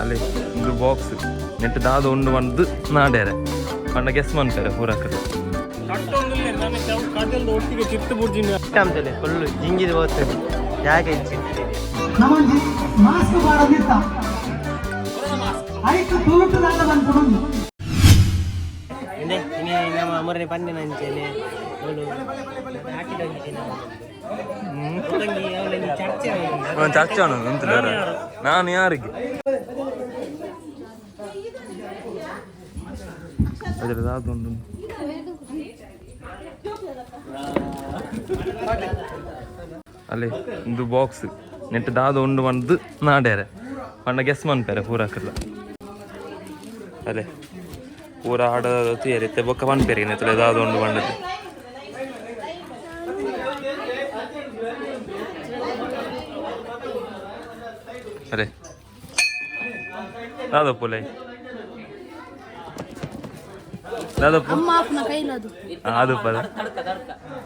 ಅಲ್ಲಿ ಒಂದು ಬಾಕ್ಸ್ ನೆಟ್ ದಾದ ಉಂಡು ಬಂದು ನಾಡ್ಯಾರೆ ಪಂಡ ಗೆಸ್ ಮನ್ಪೆರೆ ಪೂರಕರು. ಒಟ್ಟಿಗೆ ಚಿತ್ತ ಬುರ್ಜಿನ. ಫುಲ್ ಜಿಂಜಿದ ಹೋಗ್ತದೆ ಜಾಗ ಇಜ್ಜಿ. ನಮ್ಮೊಂಜಿ ಮಾಸ್ಕ್ ಪಾಡೊಂದಿತ್ತ ಐಕ್ ತುಳುಟು ದಾದ ಪನ್ಪುನೊಂದು. ಇಂದೆ ಇನಿ ನಮ್ಮ ಅಮರನೆ ಪನ್ನೆ ನಂಚೆನೆ ಅವಳು ಹಾಕಿದ ಅವಳೊಂದು ಚರ್ಚೆ ಆವೊಂದುಂಡು. ಒಂದು ಚರ್ಚೆ ಉಂಟು ನಾನು ಯಾರಿಗೆ ಅದ್ರ ದಾದ ಉಂಡು. ಅಲ್ಲಿ ಒಂದು ಬಾಕ್ಸ್ ನೆಟ್ ದಾದ ಉಂಡು ಬಂದು ನಾಡ್ಯಾರೆ ಪಂಡ ಗೆಸ್ ಮನ್ಪೆರೆ ಪೂರಕರ್ಲ. ಅಲ್ಲೇ ಪೂರ ಆಡ ತೂಯರೆ ಇತ್ತೆ ಬೊಕ್ಕ ಪನ್ಪೆರೆ ನೆತ್ತಲೆ ದಾದ ಉಂಡು ಬಂಡದ್ದು. ಅರೆ ದಾದಪ್ಪುಲೆ ದಾದಪ್ಪು. ಅಮ್ಮ ಆಪುನ ಕೈಲದು. ಅದು ಪದ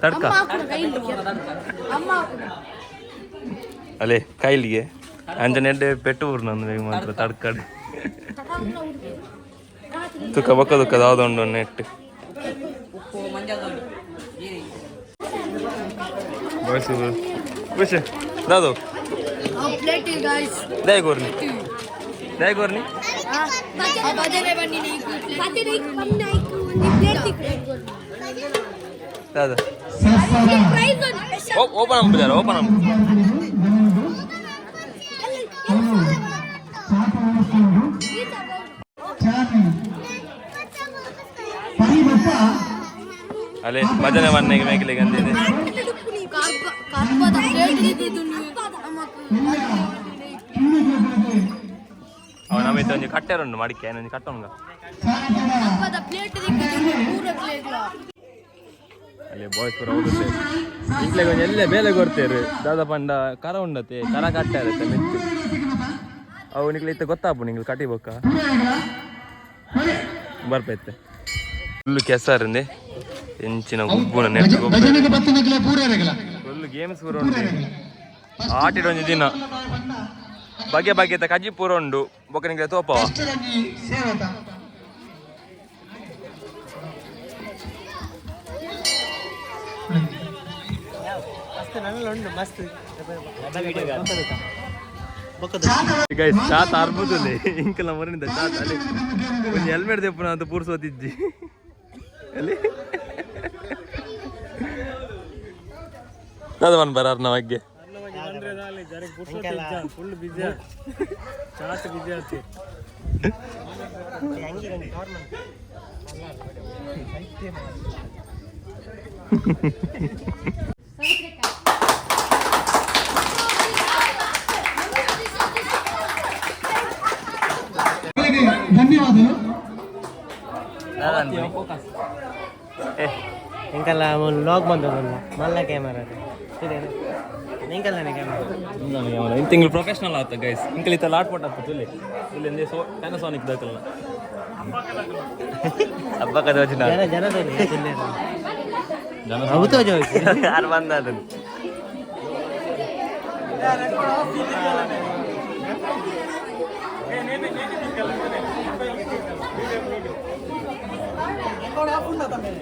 ತಡ್ಕ. ಅಮ್ಮ ಆಪುನ ಕೈಲಿಗೆ ಅಮ್ಮ ಆಪುನ. ಅಲ್ಲೇ ಕೈಲಿಗೆ ಅಂಜನೆಡ್ಡೆ ಪೆಟ್ಟು ಊರು ನಂದು ಬೇಗ ಮಾತ್ರ ತಡ್ಕಡ್ ತುಕ್ಕ ಬೊಕ್ಕ ತುಕ್ಕ ದಾದ ಉಂಡು ನೆಟ್. ಬಾಯ್ಸ್ ಖುಷಿ ದಾದು. Plate guys. ದಯ ಕೋರ್ನಿ ದಯ ಕೋರ್ನಿ. ಭಜನೆ ಬನ್ನಿ ಭಜನೆ ಒಂದು ಪ್ಲೇಟ್. ದಾದ. ಸಸ್ಸರ. ಪ್ರೈಸ್. ಓಪನ್ ಅಂಬುದಾರ ಓಪನ್ ಅಂಬು. ವಿದ್ಯಾರ್ಥಿಗಳಿಗೆ ಗಮನವಿಡು. ಅವರು ಚಾಟ ವ್ಯವಸ್ಥೆ ಉಂಟು. ಚಾಟಿ ಪರಿಬೊಕ್ಕ. ಅಲ್ಲೇ ಭಜನೆ ಬನ್ನಿಗೆ ಮೇಕಲಿಗೆ ಅಂದಿದೆ. ಕಾರ್ಪದ ಪ್ಲೇಟ್ ಇದ್ದಿದ್ದು. ಎಲ್ಲ ಕಿನ್ನು ಜೋಕುಲೆಗ್ ಅವ ನಮಿತ ಒಂಜಿ ಕಟ್ಟೆರುಂಡು ಮಡಿಕೆ ಒಂಜಿ ಕಟ್ಟೊಂಗ. ಚಾಟದ ಪ್ಲೇಟ್ ದಿಕ್ಕಿದ್ದು ಪೂರ ಪ್ಲೇಟ್. ಅಲ್ಲಿ ಬಾಯ್ಸ್ ಪೂರ ಹೋಗುತ್ತೆ ಇಂಕ್ಲೆಗ್ ಒಂಜಿ ಎಲ್ಲೆ ಬೇಲೆ ಕೊಡ್ತೇರು ದಾದ ಪಂಡ ಕರ ಉಂಡತೆ ಕರ ಕಟ್ಟಾರತ್ತೆ ಮೆತ್ತು ಅವು ನಿಕ್ಲೆ ಇತ್ತೆ ಗೊತ್ತಾಪು ನಿಂಗೆ ಕಟಿ ಬೊಕ್ಕ ಬರ್ಪೈತೆ ಫುಲ್ ಕೆಸರಿಂದೆ ಎಂಚಿನ ಗುಬ್ಬುನ ನೆಟ್ ಗೊಬ್ಬರ. ಭಜನೆಗೆ ಬತ್ತಿನಕ್ಲೆ ಪೂರೆರೆಗಲ. ಫುಲ್ ಗೇಮ್ಸ್ ಪೂರ ಉಂಡು ಆಟಿಡ್ ಒಂಜಿ ದಿನ ಬಗೆ ಬಗೆತ ಕಜ್ಜಿ ಪೂರ ಉಂಡು ಬೊಕ್ಕ ನಿಂಗೆ ತೋಪವ. ಒಂಜಿ ಸೇವಕ. ಮಸ್ತ್ ನನ್ನ ಉಂಡು ಮಸ್ತ್ ಬೊಕ್ಕದ. ಗೈಸ್ ಚಾತ ಅರ್ಬುದುಲೆ ಇಂಕಲ ಮರಣಿದ ಚಾತ ಅಲ್ಲಿ ಒಂಜಿ ಹೆಲ್ಮೆಟ್ ದೆಪ್ಪುನ ಅಂತ ಪೂರ್ಸೋತಿಜ್ಜಿ ಅಲ್ಲಿ ದಾದ ಬನ್ ಬರಾರ್ನ ಬಗ್ಗೆ. ಫುಲ್ ಬಿಜಿ ಚಾಟ್ ಬಿಜಿ ಆತಿ. ಅಂಗಿ ಕವರ್ ಮಾಡಿ. ಧನ್ಯವಾದಗಳು. ಎಂಕಲ್ಲ ಲಾಗ್ ಬಂದದಲ್ಲ ಮಲ್ಲ ಕ್ಯಾಮರಾ ಎಂಕಲ್ಲನೆ ಕ್ಯಾಮರಾ. ಇನ್ ತಿಂಗಳು ಪ್ರೊಫೆಷನಲ್ ಆತ ಗೈಸ್ ಇಂಕಲ್ ಇತ್ತ ಲಾಟ್ ಪಟ್ ಆತ ತುಲೆ ಇಲ್ಲಿ ಎಂದೇ ಸೋ ಪ್ಯಾನಸೋನಿಕ್ ದಾಕಲ್ನ ಹಬ್ಬ ಕದ ವಚಿನ. ಜನ ಜನದಲ್ಲಿ ಹೌದು ಯಾರು ಬಂದ ಅದನ್ನು.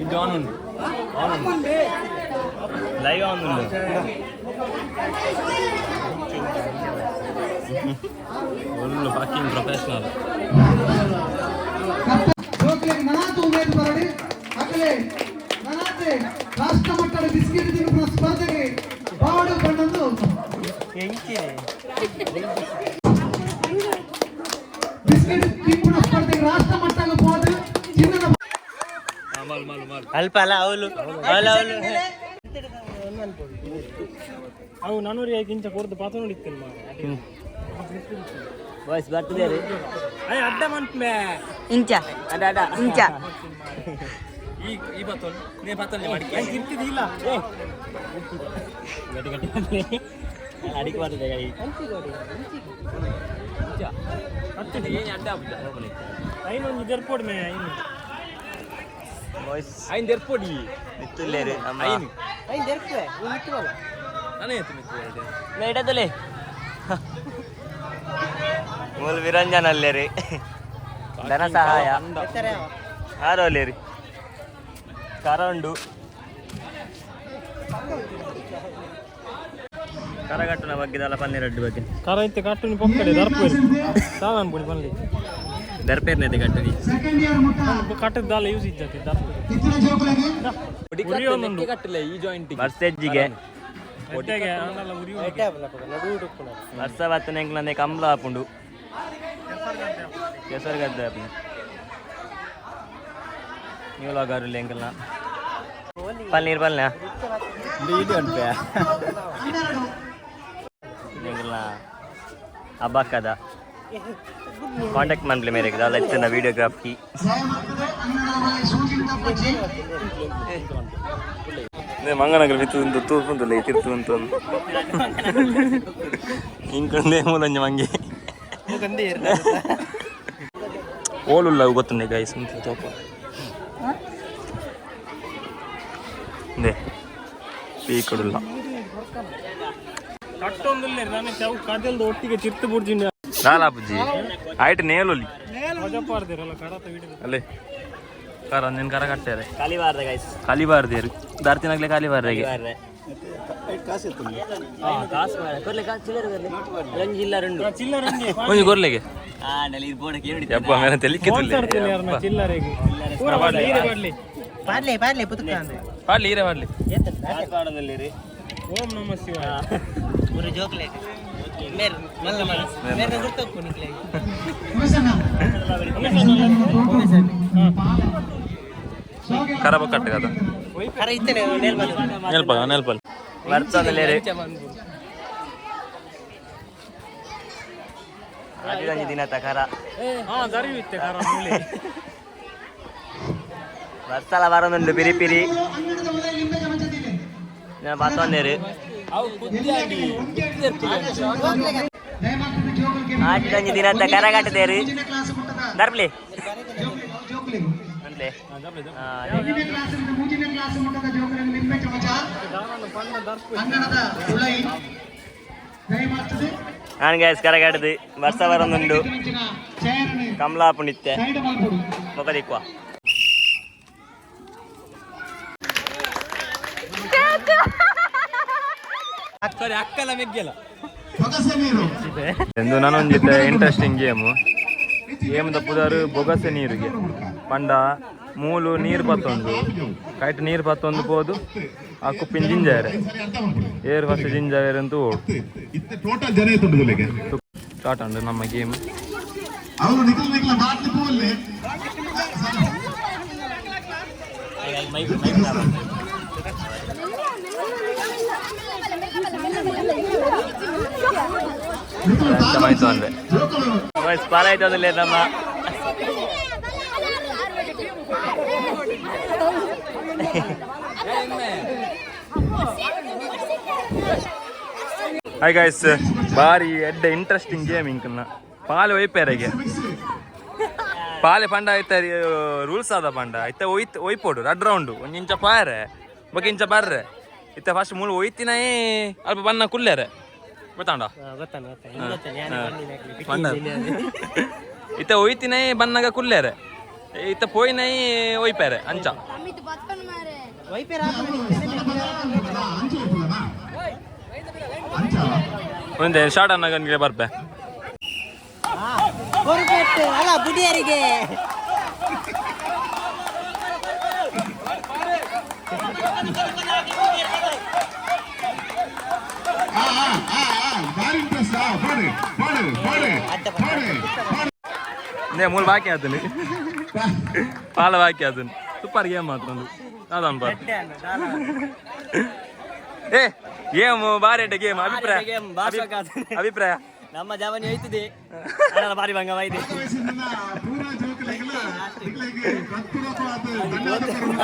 ಇದು ಆನ್ ಉಂಟು ಆನ್ ಉಂಟು ಲೈವ್ ಆನ್ ಉಂಟು ಫುಲ್ ಫಕಿಂಗ್ ಪ್ರೊಫೆಷನಲ್. ಜೋಕ್ಲೆಗ್ ನನಾತ್ ಉಮೇದ್ ಬರಡಿ ಅಕಲೆ ನನಾತೆ ರಾಷ್ಟ್ರ ಮಟ್ಟದ ಬಿಸ್ಕೆಟ್ ತಿನ್ನುವ ಸ್ಪರ್ಧೆಗೆ ಬಾಡು ಬಣ್ಣಂದು. ಎಂಚಿನೆ. ಬಿಸ್ಕೆಟ್ ತಿನ್ನುವ ಸ್ಪರ್ಧೆಗೆ ರಾಷ್ಟ್ರ ಮಟ್ಟಕ್ಕೆ ಹೋದ ಚಿನ್ನದ ಮಾಲ್ ಮಾಲ್ ಮಾಲ್. ಅಲ್ಪ ಅಲ್ಲ ಅವಳು ಅವಳು ಅವಳು. ಅವು ನಾನೂರು ಇಂಚ ಕೊರ್ದು ಪಾತ ನೋಡಿತ್ತೇನೆ ಮಾರ್ರೆ. ಬಾಯ್ಸ್ ಬರ್ತದೆ. ಅಯ್ಯ ಅಡ್ಡ ಮನ್ಪೆ. ಇಂಚ ಅಡ ಅಡ ಇಂಚ. ಈ ಈ ಬತ್ತೋಲ್ ನೇ ಬತ್ತೋಲ್ ಮಡಿಕೆ. ಇರ್ತಿದ್ದಿಲ್ಲ. ಗಟ್ಟಿ ಗಟ್ಟಿ ಅಡಿಗೆ ಬರ್ತದೆ ಕೈ. ಏನು ಅಡ್ಡ ಐನೊಂದು ದೆರ್ಪೋಡ್ ಮೇ ಐನು. ಬಾಯ್ಸ್. ಐನ್ ದೆರ್ಪೊಡಿ. ಮಿತ್ತುಲ್ಲೇರು ಅಮ್ಮ. ಐನ್. ಐನ್ ದೆರ್ಪೆ ಮಿತ್ತುವಲ್ಲ. ನಾನೇ ಎತ್ತು ಮಿತ್ತು ಎರಡು. ಮೇಡದಲೆ. ಮೂಲು ವಿರಂಜನ್ ಅಲ್ಲೇರಿ ಧನ ಸಹಾಯ ಆರೋಲೇರಿ ಕರ ಉಂಡು ಕರಗಟ್ಟುನ ಬಗ್ಗೆ ದಲ್ಲ ಪನ್ನೆರಡು ಬಗ್ಗೆ ಕರ ಇತ್ತೆ ಕಟ್ಟುನಿ ಪೊಕ್ಕಡೆ ದರ್ಪೇರು ಸಾಧಾರಣ ಪುಡಿ ಬನ್ಲಿ ದರ್ಪೇರ್ನದೆ ಕಟ್ಟುನಿ ಸೆಕೆಂಡ್ ಇಯರ್ ಮುಟ್ಟ ಕಟ್ಟದ ದಾಲ ಯೂಸ್ ಇಜ್ಜತೆ ದರ್ಪೇರು ಇತ್ತಿನ ಜೋಕುಲೆಗ್ ಉರಿಯೊಂದುಂಡು ಬರ್ಸೆಜ್ಜಿಗೆ ಎಡ್ಡೆಗೆ ಆಂಡಲ ಉರಿಯು ವರ್ಷ ಬತ್ತನೆ ಎಂಕ್ಲಂದೆ ಕಂಬ್ಲ ಆಪುಂಡು ಕೆಸರು ಗದ್ದೆ ಆಪುಂಡು ನೀವು ಲಾಗಾರುಲ್ಲ ಎಂಕಲ್ನ ಪನ್ನೀರ್ ಪಲ್ಯ ಎಂಕಲ್ನ ಅಬ್ಬಕ್ಕದ ಕಾಂಟ್ಯಾಕ್ಟ್ ಮನ್ಪ್ಲೆ ಮೇರೆಗೆ ದಾಲ ಇತ್ತಿನ ವಿಡಿಯೋಗ್ರಾಫಿ ದಯಮಾಡ್ತದೆ ಅನ್ನಡದ ಸೂಜಿನ ತಪ್ಪಜ್ಜಿ ಮಂಗನಗರ ಬಿತ್ತು ತೂಪುಂತಲ್ಲ ತಿರ್ತು ಅಂತ ಇಂಕೊಂದೇ ಮೂಲಂಜ ಮಂಗೆ ಓಲುಲ್ಲ ಗೊತ್ತುಂಡೆ ಗೈಸ್ ಅಂತ ತೋಪ they ಪೀಕಡುಲ್ಲ ಕಟ್ಟೊಂದುಲ್ಲ ನಾನು ಚೌ ಕದಲ್ದ ಒಟ್ಟಿಗೆ ಚಿರ್ತು ಬುಡ್ಜಿಂಡ ದಾಲಾಪುಜಿ ಆಯ್ತು ನೇಲೊಲಿ ಮಜಪಾರ್ದಿರಲ್ಲ ಕಡತ ಹಿಡಿದು ಅಲ್ಲೇ ಕರ ನಿನ್ ಕರ ಕಟ್ಟಾರೆ ಕಲಿಬಾರ್ದ ಗೈಸ್ ಕಲಿಬಾರ್ದೇರು ದಾರ್ತಿನಾಗ್ಲೆ ಕಲಿಬಾರ್ದಾಗೆ ಕಾಸು ಕೊರ್ಲೆ ಕಾಸು ಚಿಲ್ಲರೆ ಕೊರ್ಲೆ ಅಲ್ಲೊಂಜಿ ಇಲ್ಲ ರುಂಡು ಚಿಲ್ಲರೆ ಒಂಜಿ ಗೊರ್ಲೆಗೆ ಆ ನಲಿ ಬೋಡಕ್ಕೆ ಏನು ಯಪ್ಪ ಮೇಲೆ ತೆಲಿಕ್ಕೆ ತುಲ್ಲೆ ಯಾರನ್ನ ಚಿಲ್ಲರೆಗೆ ಪೂರ ಬಾಡ್ಲಿ ಈರೆ ಬಾಡ್ಲಿ ಪಾಡ್ಲೆ ಪಾಡ್ಲೆ ಪುತಕ ಅಂದ್ರೆ ಪಾಡ್ಲಿ ಈರೆ ಪಾಡ್ಲಿ ಕಾಸು ಪಾಡೋದಲ್ಲಿರಿ ಓಂ ನಮ ಶಿವಾಯ ஒரு ಜೋಕ್ಲೆ ಮೇರ್ ಮಲ್ಲ ಮಲ್ಲ ಮೇರ್ ಗುರ್ತಪ್ಪು ನಿಕ್ಲೆ ಕರಬ ಕಟ್ಟ ಕದ ಕರ ಇತ್ತನೆ ನೇಲ್ ನೆಲ್ಪ ನೆಲ್ಪಲ್ ಬರ್ತದಲ್ಲೇರಿ ಆಟಿದಂಜಿ ದಿನ ತಕರ ಹಾ ದರಿಯು ಇತ್ತೆ ಕರ ಮೂಲೆ ಬರ್ಸಲ ಬರೋದುಂಡು ಪಿರಿ ಪಿರಿ ಅನ್ನಡದ ಒಳ್ಳೆ ಲಿಂಬೆ ಚಮಚದಿಲ್ಲ ಜನ ಬತ್ತೊಂದೇರು ದಯಮಾಡ್ತದೆ ಜೋಕುಲೆಗ್ ಆಟಿದಂಜಿ ದಿನ ಕರ ಕಟ್ಟದೇರು ಮೂಜಿನ ಕ್ಲಾಸ್ ಮುಟ್ಟದ ದರ್ಪ್ಲಿ ಜೋಕುಲೆಗ್ ಜೋಕುಲೆಗ್ ಅಂದ್ಲೆ ಮೂಜಿನ ಕ್ಲಾಸ್ ಮೂಜಿನ ಕ್ಲಾಸ್ ಮುಟ್ಟದ ಜೋಕುಲೆಗ್ ಲಿಂಬೆ ಚಮಚ ಅನ್ನಡದ ಉಳೈ ದಯಮಾಡ್ತದೆ ನಾನು ಗ್ಯಾಸ್ ಕರ ಕಟ್ಟದು ಬರ್ಸ ಬರೋದುಂಡು ಚೇರ್ನ ಕಮಲಾಪುಣಿತ್ತೆ ಸೈಡ್ ಮಲ್ಪೊಡು ಮೊಕ ದಿಕ್ವಾ ಎಂದು ನಾನೊಂದಿದ್ದೆ ಇಂಟ್ರೆಸ್ಟಿಂಗ್ ಗೇಮು ಗೇಮ್ ತಪ್ಪುದಾರು ಬೊಗಸೆ ನೀರಿಗೆ ಪಂಡ ಮೂಲು ನೀರು ಪತ್ತೊಂದು ಕೈಟ್ ನೀರು ಪತ್ತೊಂದು ಪೋದು ಆ ಕುಪ್ಪಿನ ಜಿಂಜಾರೆ ಏರ್ ಫಸ್ಟ್ ಜಿಂಜಾರೆ ಅಂತ ಓಡು ಟೋಟಲ್ ಜನ ಇತ್ತು ಸ್ಟಾರ್ಟ್ ಉಂಟು ನಮ್ಮ ಗೇಮ್ ಅವರು ನಿಖಲ್ ನಿಖಲ ಬಾಟ್ಲಿ ಪೂವಲ್ಲಿ ಆಯ್ತು ಅಂದ್ರೆ ಬಸ್ ಪಾಲಾಯ್ತು ಅದಲ್ಲೇ ನಮ್ಮ ಹಾಯ್ ಗಾಯ್ಸ್ ಬಾರಿ ಎಡ್ಡೆ ಇಂಟ್ರೆಸ್ಟಿಂಗ್ ಗೇಮ್ ಇಂಕನ್ನ ಪಾಲೆ ಒಯ್ಪೇರೆಗೆ ಪಾಲೆ ಪಂಡ ಐತ ರೂಲ್ಸ್ ಆದ ಪಂಡ ಐತ ಒಯ್ತ್ ಒಯ್ಪೋಡು ರಡ್ ರೌಂಡ್ ಒಂಜಿ ಇಂಚ ಪಾರೆ ಬೊಕ ಇಂಚ ಬರ್ರೆ ಇತ್ತ ಫಸ್ಟ್ ಮೂಲು ಒಯ್ತಿನೇ ಅಲ್ಪ ಬಣ್ಣ ಕುಲ್ಲೇರೆ ಗೊತ್ತಾಂಡ ಗೊತ್ತಾನ ಗೊತ್ತಾನ ಬಣ್ಣ ಇತ್ತ ಒಯ್ತಿನೇ ಬಣ್ಣಗ ಕುಲ್ಲೇರೆ ಇತ್ತ ಪೋಯಿನೈ ಒಯ್ಪೇರೆ ಅಂಚ ಅಮಿತ್ ಬತ್ಕನ್ ಮಾರೆ ವೈಪೇರ ಒಂದೇ ಶಾರ್ಟ್ ಅನ್ನಗನ್ಗೆ ಬರ್ಪೆ ಪೆಟ್ಟು ಅಲ್ಲ ಬುಡಿಯರಿಗೆ ಭಾರಿ ಇಂಟ್ರೆಸ್ಟ್ ಪಾಡು ಪಾಡು ಪಾಡು ಪಾಡು ಪಾಡು ನೇ ಮೂಲ ಬಾಕಿ ಆತನು ಪಾಲ ಬಾಕಿ ಆತನು ಸೂಪರ್ ಗೇಮ್ ಮಾತ್ರ ಒಂದು ಅದಾನ್ ಬಾರ್ ಏ ಗೇಮ್ ಬಾರಿ ಅಡ್ಡ ಗೇಮ್ ಅಭಿಪ್ರಾಯ ಅಭಿಪ್ರಾಯ ನಮ್ಮ ಜವನಿ ಹೋಯ್ತದೆ ಬಾರಿ ಭಂಗವಾಗಿದೆ ವಯಸ್ಸಿನ ಪೂರಾ ಜೋಕುಲೆಗ್ಲ ನಿಕ್ಲೆಗ್ ಹೃತ್ಪೂರ್ವಕವಾದ ಧನ್ಯವಾದ ಕೊರೊಡು.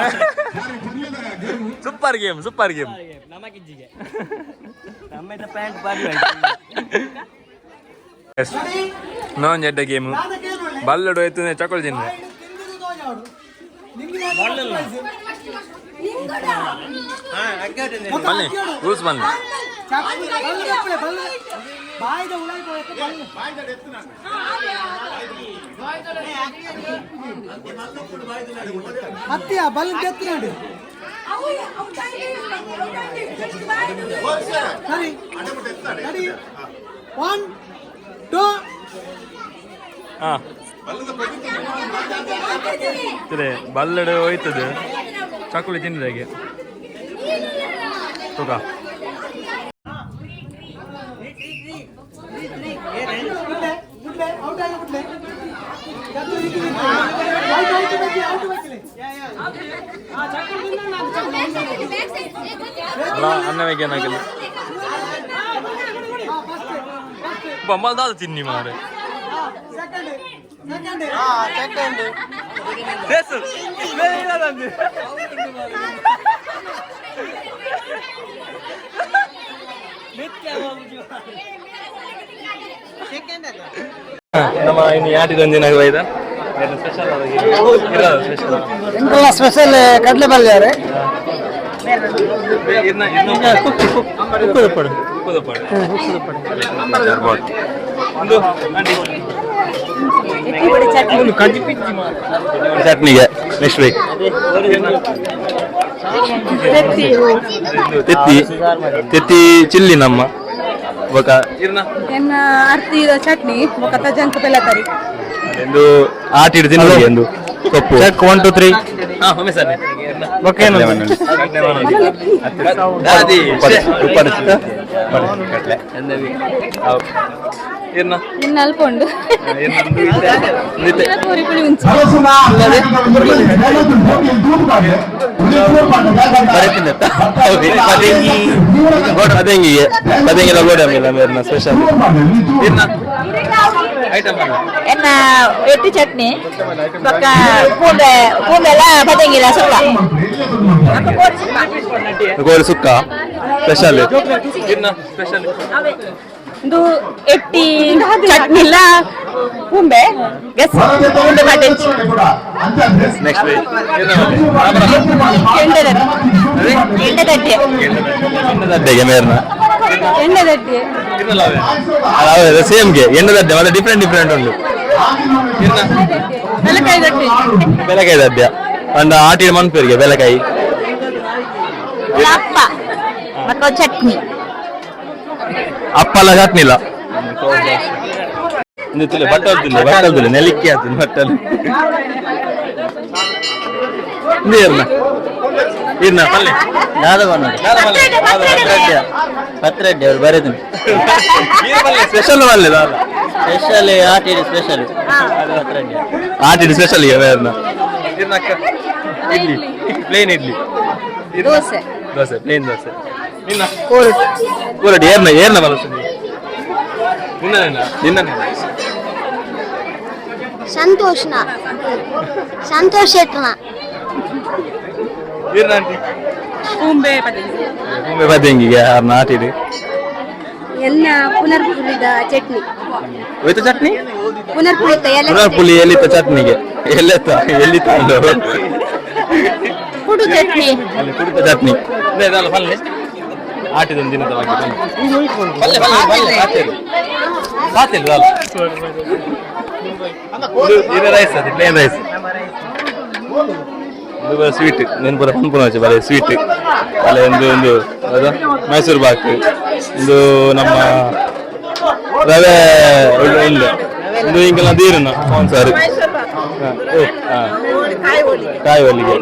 ಭಾರಿ ಪೊರ್ಲುದ game. Super game super game ನಮ್ಮ ಕಿಜ್ಜಿಗೆ ನಮ್ಮ ಪ್ಯಾಂಟ್ ಬಾರಿ ನಾನ್ ಎಡ್ಡ ಗೇಮ್ ಬಲ್ಲಡು ಹೋಯ್ತು ಚಕೊಳ್ ತಿನ್ನೆ ಬನ್ನಿ ರೂಲ್ಸ್ ಬನ್ನಿ ಅತ್ತಿಯ ಬಲ್ ಕೆತ್ತಿನಾಡು. ಸರಿ, ರೆಡಿ, 1 2. ಹಾ ಸರಿ, ಬಲ್ಲಡು ಹೋಯ್ತದೆ. ಚಾಕುಲಿ ತಿನ್ನದಾಗೆ ತುಕ. ಬಿಡ್ಲೆ ಬಿಡ್ಲೆ, ಔಟ್ ಆಗಿ ಬಿಡ್ಲೆ. ಔಟ್ ಔಟ್ ಬಗ್ಗೆ, ಔಟ್ ಬಗ್ಗೆ. ಅಲ್ಲ, ಅನ್ನವೇಗೆ ಏನಾಗಲ್ಲ. ಬೊಮ್ಮಲ್ದಾದ ತಿನ್ನಿ ಮಾರೆ. Second second. ಬೇಸು ಬೇರೆ. ನಮ್ಮ ಇನ್ನು ಯಾಟಿದೊಂದಿನ ಬೈದ ಸ್ಪೆಷಲ್ ಸ್ಪೆಷಲ್. ಎಂಕಲ್ನ ಸ್ಪೆಷಲ್ ಕಡಲೆ ಪಲ್ಯ. ಚಟ್ನಿಗೆ ನೆಕ್ಸ್ಟ್ ವೀಕ್ ತೆತ್ತಿ ತೆತ್ತಿ ಚಿಲ್ಲಿ ನಮ್ಮ ಬೊಕ. ಎನ್ನ ಅರ್ತಿ ಚಟ್ನಿ ಬೊಕ ತಜಂಕ್ ಪೆಲತರಿ. ಎಂದು ಆಟ ಹಿಡಿದು ತಿನ್ನೋದು ಎಂದು ಸೊಪ್ಪು. ಚೆಕ್ 1 2 3. ಹಾ, ಒಮ್ಮೆ ಸರ್. ಓಕೆ. ಇರ್ನ. ಇನ್ನು ಅಲ್ಪ ಉಂಡು. ಪೂರಿ ಪುಳಿ ಮುಂಚೆ. ಪದಂಗಿಗೆ ಪದಂಗಿಲ್ಲ, ಗೋಡಂಬಿಲ್ಲ ಮೇರ್ನ ಸ್ಪೆಷಲ್. ಇರ್ನ ಐಟಮ್. ಎನ್ನ ಎಟ್ಟಿ ಚಟ್ನಿ ಬೊಕ ಪೂಂಬೆ ಪೂಂಬೆಲ್ಲ ಪದಂಗಿಲ್ಲ ಸುಕ್ಕ. ಕೋಳಿ ಸುಕ್ಕ ಸ್ಪೆಷಲ್. ಇರ್ನ ಸ್ಪೆಷಲ್. ಇದು ಎಟ್ಟಿ ಚಟ್ನಿಲ್ಲ, ಪೂಂಬೆ ಗೆಸ್ ಪೂಂಬೆ ಪಟೆಂಚಿ. Next week. ಎಂಡದಡ್ಡೆ. ಎಂಡದಡ್ಡೆಗೆ ಮೇರ್ನ. ಎಂಡದಡ್ಡೆ. ಹೌದು, ಸೇಮ್ಗೆ ಎಂಡದಡ್ಡೆ ಮತ್ತೆ ಡಿಫ್ರೆಂಟ್ ಡಿಫ್ರೆಂಟ್ ಉಂಟು. ಬೆಲಕಾಯಿ ದಡ್ಡೆ. ಬೆಲಕಾಯಿ ದಡ್ಡೆ ಒಂದು ಆಟಿನ ಮನ್ಪೇರಿಗೆ ಬೆಲಕಾಯಿ. ಅಪ್ಪ ಮತ್ತೆ ಚಟ್ನಿ. ಅಪ್ಪಲ್ಲ, ಚಟ್ನಿ ಇಲ್ಲ. ಬಟ್ಟಲ್ ತಿನ್ಲೆ, ಬಟ್ಟಲ್ ತಿನ್ಲೆ, ನೆಲಿಕ್ಕಿ ಆತು ಬಟ್ಟಲ್. ಇಂದು ಇರ್ನ ಇರ್ನ ಪಲ್ಲೆ. ದಾದ ಪತ್ರೆಡ್ಡಿ ಅವರು ಬರೆದು. ಸ್ಪೆಷಲ್ ಪಲ್ಲೆ ದಾದ? ಸ್ಪೆಷಲ್ ಆಟಿಡಿ ಸ್ಪೆಷಲ್ ಪತ್ರೆಡ್ಡಿ. ಆಟಿಡಿ ಸ್ಪೆಷಲ್ ಇರ್ನ. ಇರ್ನ ಅಕ್ಕ ಇಡ್ಲಿ, ಪ್ಲೇನ್ ಇಡ್ಲಿ. ದೋಸೆ. ದೋಸೆ, ಪ್ಲೇನ್ ದೋಸೆ. ನಿನ್ನ ಕೋರಟಿ ಏರ್ನ ಏರ್ನ ಬಲಸುನಿ. ನಿನ್ನ ನಿನ್ನ ನಿನ್ನ. ಸಂತೋಷ್ನ ಸಂತೋಷ್ ಶೆಟ್ನ. ಇರ್ನ ಆಂಟಿ. ಪೂಂಬೆ ಪದಂಗಿ. ಮುಂಬೈ ಬದಂಗಿಗೆ ಆರ್ನ ಆಟಿಡಿ. ಎನ್ನ ಪುನರ್ಪುಳಿದ ಚಟ್ನಿ. ಹೋಯ್ತು ಚಟ್ನಿ. ಪುನರ್ಪುಳಿತ ಎಲೆ. ಪುನರ್ಪುಳಿ ಎಲ್ಲಿತ್ತ ಚಟ್ನಿಗೆ ಎಲ್ಲೆತ್ತ ಎಲ್ಲಿ ತಂದು. ಕುಡು ಚಟ್ನಿ. ಅಲ್ಲಿ ಕುಡಿತ ಚಟ್ನಿ ಇದಲ್ಲ ಪಲ್ಲೆ. ಆಟಿದೊಂದು ದಿನದ ಬಗ್ಗೆ ಪಲ್ಲೆ ಪಲ್ಲೆ ಪಲ್ಲೆ ಸಾತೇಲು ಸಾತೇಲು ಅಲ್ಲ. ಇದು ರೈಸ್, ಅದು ಪ್ಲೇನ್ ರೈಸ್. ಇದು ಬರ ಸ್ವೀಟ್ ನೆನ್ಪುರ ಪನ್ಪುನ ಬರ ಸ್ವೀಟ್ ಅಲ್ಲ. ಒಂದು ಒಂದು ಅದು ಮೈಸೂರು ಬಾಕ್. ಇದು ನಮ್ಮ ರವೆ ಇಲ್ಲ. ಇದು ಹಿಂಗೆಲ್ಲ ನೀರನ್ನ ಸಾರು ಕಾಯಿ ಹೊಲಿಗೆ.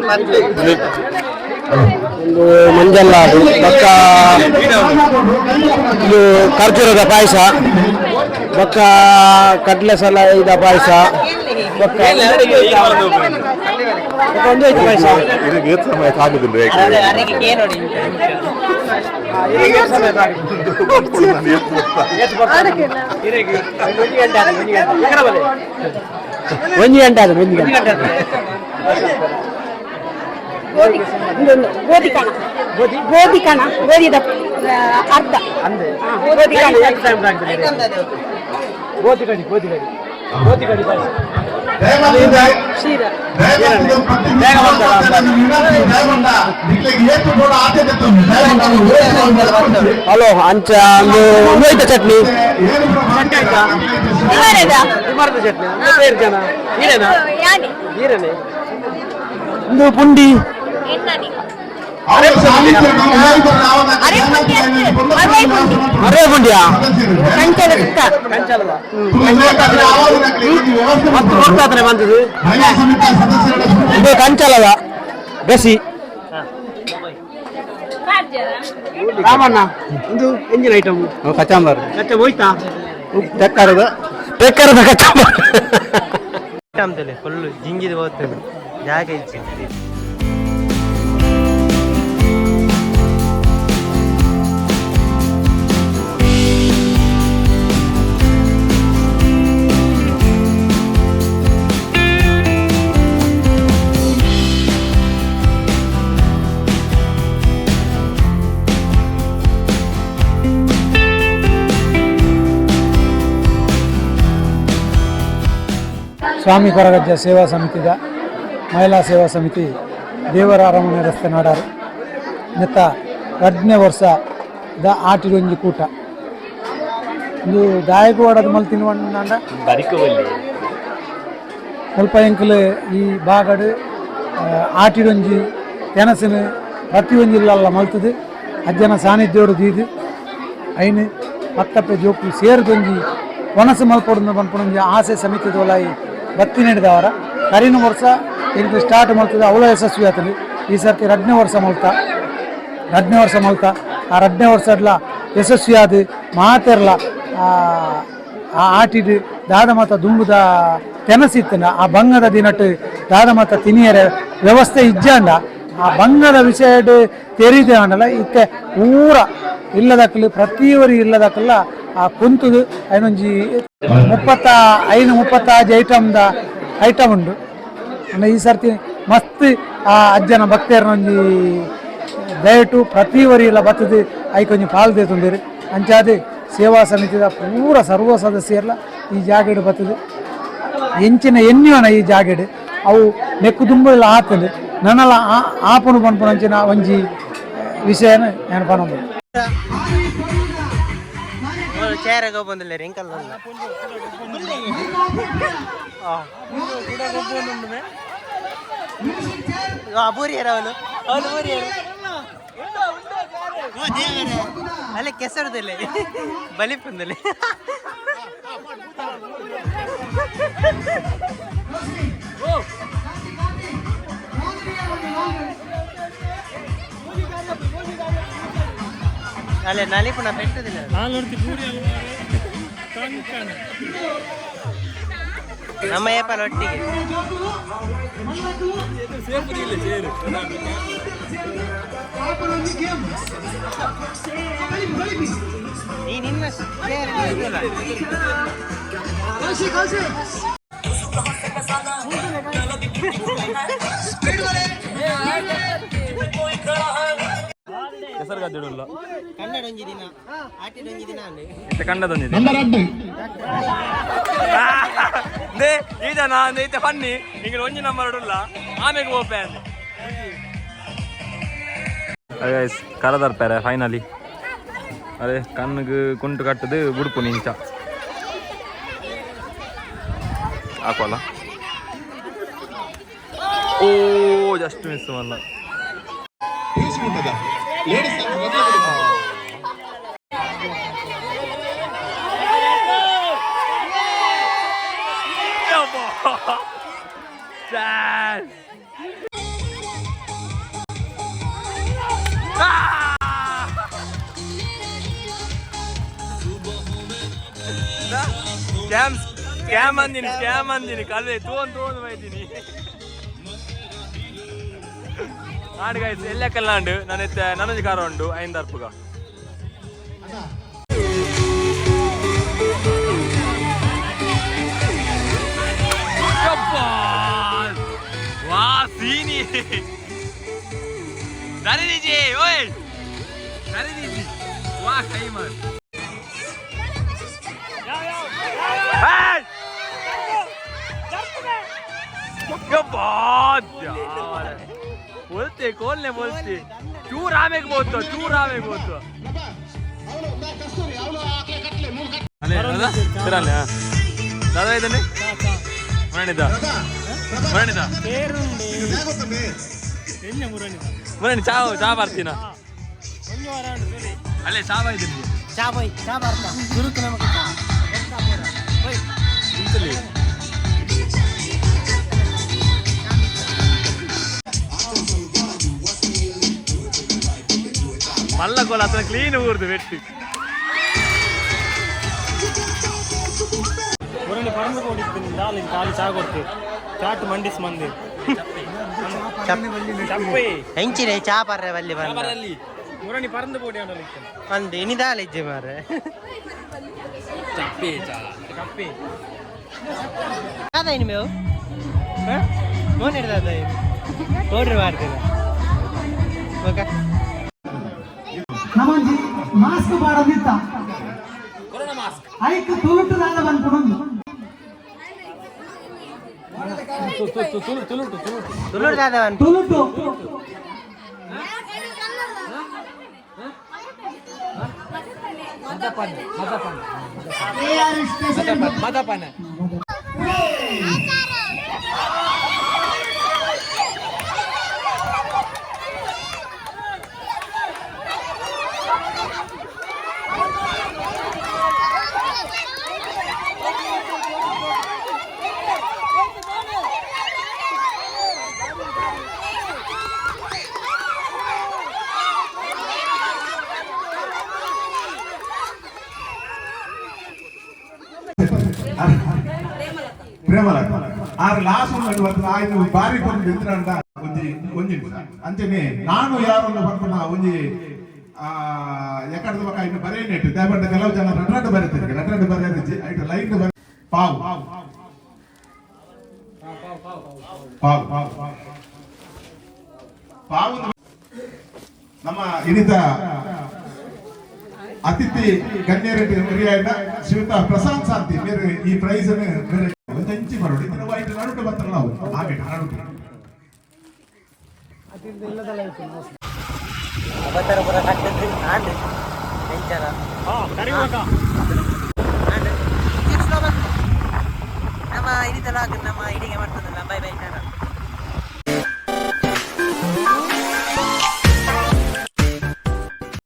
ಒಂದು ಮಂಜಲ್ಲಾಡು ಬೊಕ್ಕ ಇದು ಖರ್ಜೂರದ ಪಾಯಸ ಬೊಕ್ಕ ಕಡಲೆ ಸಲ ಇದ ಪಾಯಸ ಬೊಕ್ಕ ಬೊಕ್ಕ ಒಂದು ಐತೆ ಪಾಯಸ. ಸಮಯ ಆಗುದಿಲ್ಲ. ಒಂದು ಗಂಟೆ ಆದ್ರೆ ಒಂದು ಗಂಟೆ. ಗೋಧಿ ಕಣ, ಗೋಧಿ ಕಣ, ಗೋಧಿದ ಅರ್ಧ ಗೋಧಿ ಕಣ. ಗೋಧಿ ಕಡಿ, ಗೋಧಿ ಕಡಿ, ಗೋಧಿ ಕಡಿ ಪಾಯಸ. ಹಲೋ ಅಂಚ ಒಂದು ಚಟ್ನಿ. ಚಟ್ನಿ ಜನ ಒಂದು ಪುಂಡಿ. ಅರೆ ಪುಂಡಿಯಾ? ಬಂದದ್ದು ಇದು ಕಂಚಲದ ಗಸಿ ರಾಮಣ್ಣ. ಇದು ಎಂಜಿನ್ ಐಟಮ್ ಕಚಾಂಬರ್. ಕಚ್ಚ ಹೋಯ್ತಾ? ತೆಕ್ಕರದ ತೆಕ್ಕರದ ಕಚಾಂಬರ್ ಫುಲ್ ಜಿಂಜಿದ ಹೋಗ್ತದೆ ಜಾಗ ಇಚ್ಚೆ. ಸ್ವಾಮಿ ಕೊರಗಜ್ಜ ಸೇವಾ ಸಮಿತಿದ ಮಹಿಳಾ ಸೇವಾ ಸಮಿತಿ ದೇವರ ಅರಮನೆ ರಸ್ತೆ ನಾಡಾರು ನೆತ್ತ ರಡ್ನೇ ವರ್ಷ ದ ಆಟಿಡೊಂಜಿ ಕೂಟ. ಇಂದು ದಾಯಕವಾಡದ ಮಲ್ ತಿನ್ನುವಂಡ ಮುಲ್ಪ ಎಂಕುಲು ಈ ಬಾಗಡು ಆಟಿಡೊಂಜಿ ತೆನಸಿನ ಪ್ರತಿಯೊಂಜಿ ಇಲ್ಲಲ್ಲ ಮಲ್ತದು ಅಜ್ಜನ ಸಾನ್ನಿಧ್ಯೋಡು ದೀದು ಐನು ಪತ್ತಪ್ಪೆ ಜೋಕು ಸೇರಿದೊಂಜಿ ಒಣಸು ಮಲ್ಪೊಡು ಪನ್ಪುನೊಂಜಿ ಆಸೆ ಸಮಿತಿದೊಲಾಯಿ ಬತ್ತಿ ನೀಡಿದವರ. ಕರಿನ ವರ್ಷ ಎಂಕ್ಲು ಸ್ಟಾರ್ಟ್ ಮಲ್ತದೆ, ಅವಳ ಯಶಸ್ವಿ ಆತಲಿ. ಈ ಸರ್ತಿ ರಡ್ನೇ ವರ್ಷ ಮಲ್ತ, ರಡ್ನೇ ವರ್ಷ ಮಲ್ತ. ಆ ರಡ್ನೇ ವರ್ಷಡ್ಲ ಯಶಸ್ವಿ ಆದ್ ಮಾತೆರ್ಲ ಆ ಆಟಿಡ್ ದಾದ ಮಾತ ದುಂಬುದ ತೆನಸಿತ್ತನ ಆ ಬಂಗದ ದಿನಟ್ ದಾದ ಮಾತ ತಿನಿಯರೆ ವ್ಯವಸ್ಥೆ ಇಜ್ಜಾಂಡ ಆ ಬಂಗದ ವಿಷಯಡ್ ತೆರಿದೆ ಆಂಡಲ ಇತ್ತೆ ಪೂರ ಇಲ್ಲದಕ್ಕಲು ಪ್ರತಿಯೊರಿ ಇಲ್ಲದಕ್ಕಲ್ಲ ಆ ಕುಂತುದು ಐನೊಂಜಿ 35 36 ಐಟಮ್ದ ಐಟಮ್ ಉಂಡು. ಅಂದ್ರೆ ಈ ಸರ್ತಿ ಮಸ್ತ್ ಆ ಅಜ್ಜನ ಭಕ್ತರನೊಂಜಿ ದಯಟು ಪ್ರತಿ ವರಿ ಇಲ್ಲ ಬತ್ತದು ಐಕೊಂಜಿ ಪಾಲ್ ದೇತುಂದಿರು. ಅಂಚಾದ್ ಸೇವಾ ಸಮಿತಿದ ಪೂರ ಸರ್ವ ಸದಸ್ಯರ್ಲ ಈ ಜಾಗೆಡ್ ಬತ್ತದು ಎಂಚಿನ ಎನ್ನಿವನ ಈ ಜಾಗೆಡ್ ಅವು ನೆಕ್ಕು ದುಂಬುಲ ಆತಂದು ನನಲ ಆಪುನು ಪನ್ಪುನಂಚಿನ ಒಂಜಿ ವಿಷಯನ ನಾನು ಪನೊಂದು. ಚೇರ್ ಬಂದಿಲ್ಲ ಎಂಕಲ್ ಬೂರಿಯರ ಅವನು ಅವನು ಬೂರಿಯರು ಅಲ್ಲೇ ಕೆಸರದಲ್ಲೇ ಬಲಿಪಂದಲ್ಲಿ. ಅಲ್ಲೇ ನಲಿಪುನ ಪೆಟ್ಟದಿಲ್ಲ. ನಮ್ಮ ಏಪಲ್ ಒಟ್ಟಿಗೆ ಈ ನಿನ್ನ ಚೇರ್ ಇದೆಯಲ್ಲ. ಹೆಸರು ಕನ್ನಡ ಒಂಜಿ ದಿನ ಆಟಿಡ್ ಒಂಜಿ ದಿನ ಅಲ್ಲಿ. ಇತ್ತೆ ಕಂಡದೊಂದಿದೆ they ಈ ಜನ ಇತ್ತೆ ಫನ್ನಿ ನಿಂಗೆ ಒಂಜಿ ನಂಬರ್ ಉಲ್ಲ ಆಮೇಲೆ ಓಪೆ ಅಂದೆ. ಗೈಸ್, ಕರದರ್ಪೇರೆ ಫೈನಲಿ. ಅದೇ ಕಣ್ಣಿಗೆ ಕುಂಟು ಕಟ್ಟದು ಬುಡ್ಪು ನಿಂಚ ಹಾಕೋಲ್ಲ. ಓ ಜಸ್ಟ್ ಮಿಸ್ ಮಲ್ಲ. ಸ್ಕ್ಯಾಮ್ ಸ್ಕ್ಯಾಮ್ ಅಂದಿನಿ, ಸ್ಕ್ಯಾಮ್ ಅಂದಿನಿ. ಕಲ್ಲೆ ತೋನ್ ತೋನ್ ಬೈತೀನಿ ಆಡ್. ಗೈಸ್, ಎಲ್ಲ ಕಲ್ಲಾಂಡು ನಾನು ಎತ್ತ ನನೊಂಜಿ ಕಾರ ಉಂಡು ಐಂದ ಅರ್ಪುಗ. ವಾ ಸೀನಿ ದರಿದಿಜಿ ಓಯ್ ದರಿದಿಜಿ ವಾ ಕೈ ಮಾರ್. Hey! ಕೋಲ್ನೆ ಬೋಲ್ತಿ ಚೂರ್ ಆಮೇಗ್ ಬೋತು, ಚೂರ್ ಆಮೇಗ್ ಬೋತು. ಅಲ್ಲೇ ಸಿರಲ್ಲ ದಾದಾ ಇದನ್ನೇ ಮುರಣಿದ ಮುರಣಿದ ಮುರಣಿ ಚಾ ಚಾ ಬರ್ತೀನ. ಅಲ್ಲೇ ಚಾ ಇದ್ದೀನಿ. ಚಾ ಬೈ, ಚಾ ಬರ್ತಾ ಸುರುಕು ನಮಗೆ ಚಾ. ಇಂತಲ್ಲಿ ಮಲ್ಲ ಕೋಲ ಹತ್ರ ಕ್ಲೀನ್ ಊರ್ದು ಬೆಟ್ಟು. ಮುರಣಿ ಪರಂದು ಕೊಡಿತ್ತು ದಾಲ್ ಖಾಲಿ ಚಾ ಕೊಡ್ತೀವಿ, ಚಾಟ್ ಮಂಡಿಸ್ ಮಂದಿ ಚಪ್ಪೆ. ಹೆಂಚಿನೆ ಚಾ ಬರ್ರೆ ಬಲ್ಲಿ ಬಂದ. ಮುರಣಿ ಪರಂದು ಪೋಡಿ ಆಡಲಿ. ಅಂದ್ ಇನಿದಾಲ ಇಜ್ಜಿ ಮಾರ್ರೆ. ಚಪ್ಪೆ ಚಾ. ಕಪ್ಪೆ. ದಾದ ಮೇವು ಮೋನ್ ಹಿಡ್ದಾದ ನೋಡ್ರಿ ಮಾಡ್ತೀರ. ಓಕೆ. ನಮಂಜಿ ಮಾಸ್ಕ್ ಪಾಡೊಂದಿತ್ತ ಐಕ್ ತುಳುಟು ದಾದ ಬಂದ್ಪುಣೊಂದು. ತುಳುರ್ ದಾದ ಬಂದು. ತುಳುಟು. ಪ್ರೇಮಲ ಆರ್ ಲಾಸ್ಟ್ ಒಂದು ಬರ್ತದೆ ಆಯ್ತು. ಬಾರಿ ಬಂದು ಇಂದ್ರಂಡ ಒಂಜಿ ಒಂಜಿ ನಿಮಿಷ. ಅಂಚನೆ ನಾನು ಯಾರೊಂದು ಪನ್ಪುನ ಒಂಜಿ ಆ ಎಕಡದ ಬಕ ಇನ್ನು ಬರೇನೆಟ್ ದಾಯಪಂಡ ಕೆಲವು ಜನ ರಡ್ ರಡ್ ಬರೀತಾರೆ, ರಡ್ ರಡ್ ಬರೆಯರಿಜ್ಜಿ. ಐಟ್ ಲೈನ್ ಬರ ಪಾವು ಪಾವು ಪಾವು. ನಮ್ಮ ಇನಿತ ಅತಿಥಿ ಗಣ್ಯರೆಡ್ಡಿ ಮರ್ಯಾದ ಶ್ರೀಯುತ ಪ್ರಶಾಂತ್ ಶಾಂತಿ ಬೇರೆ ಈ ಪ್ರೈಸ್ ಅನ್ನು ಬೇರೆ ಒಂದು ಹಂಚಿ ಬರೋಣ. ಇದನ್ನ ವೈಟ್ ನಡುಟು ಬರ್ತಾರಲ್ಲ ನಾವು ಹಾಗೆ ನಡುಟು. ಅವತಾರ ಪೂರ ಕಟ್ಟದ್ರಿ ಆಂಡ್ರಿ ಎಂಚನ. ಹಾ ಕರಿಬೇಕ. ಆಂಡ್ ನಮ್ಮ ಇನಿತಲ ನಮ್ಮ